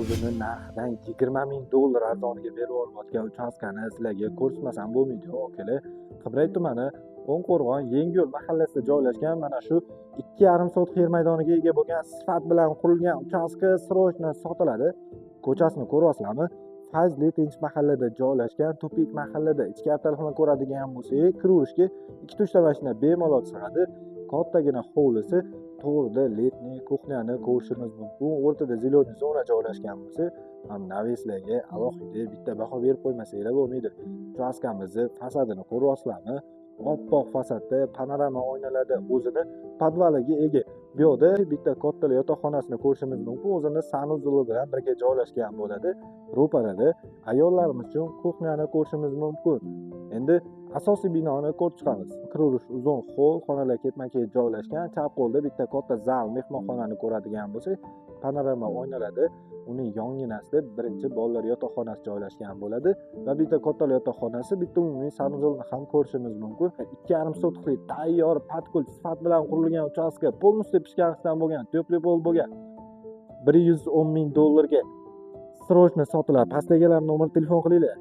O'zini narxidan 20 000 dollar arzoniga berib yuborayotgan uchastkani sizlarga ko'rsatmasam bo'lmaydi, akalar. Qibray tumani, O'nqo'rg'on, Yangiyo'l mahallasida joylashgan mana shu 2,5 sotix yer maydoniga ega bo'lgan, sifat bilan qurilgan uchastka срочно sotiladi. Ko'chasini ko'ryapsizlarmi? Fayzli, tinch mahallada joylashgan, тупик mahallada. Ichkari tarafini ko'radigan bo'lsak, kiraverishga ikkita, uchta mashina bemalol sig'adi. Kattagina hovlisi, to'g'rida летний кухня ni ko'rishimiz mumkin. O'rtada зеленый zona joylashgan bo'lsa ham, навес larga alohida bitta baho berib qo'ymasanglar bo'lmaydi. Uchastkamizni fasadini ko'ryapsizlarmi? Oppoq fasadda, panorama oynalarda, o'zini podvaliga ega. Bu yoqda bitta kattalar yotoqxonasini ko'rishimiz mumkin, o'zini санузел i bilan birga joylashgan bo'ladi. Ro'parada ayollarimiz uchun кухня ni ko'rishimiz mumkin. Endi asosiy binoni ko'rib chiqamiz. Kiraverish uzun холл, xonalar ketma ket joylashgan. Chap qo'lda bitta katta zal, mehmonxonani ko'radigan bo'lsak, panorama oynalarda, uning yonginasida birinchi bolalar yotoqxonasi joylashgan bo'ladi va bitta kattalar yotoqxonasi, bitta umumiy санузел ni ham ko'rishimiz mumkin. 2,5 sotixli tayyor, под ключ, sifat bilan qurilgan uchastka, полностью песчаник dan bo'lgan, теплый пол bo'lgan, 110 000 dollarga срочно sotiladi. Pastdagilar nomer telefon qilinglar.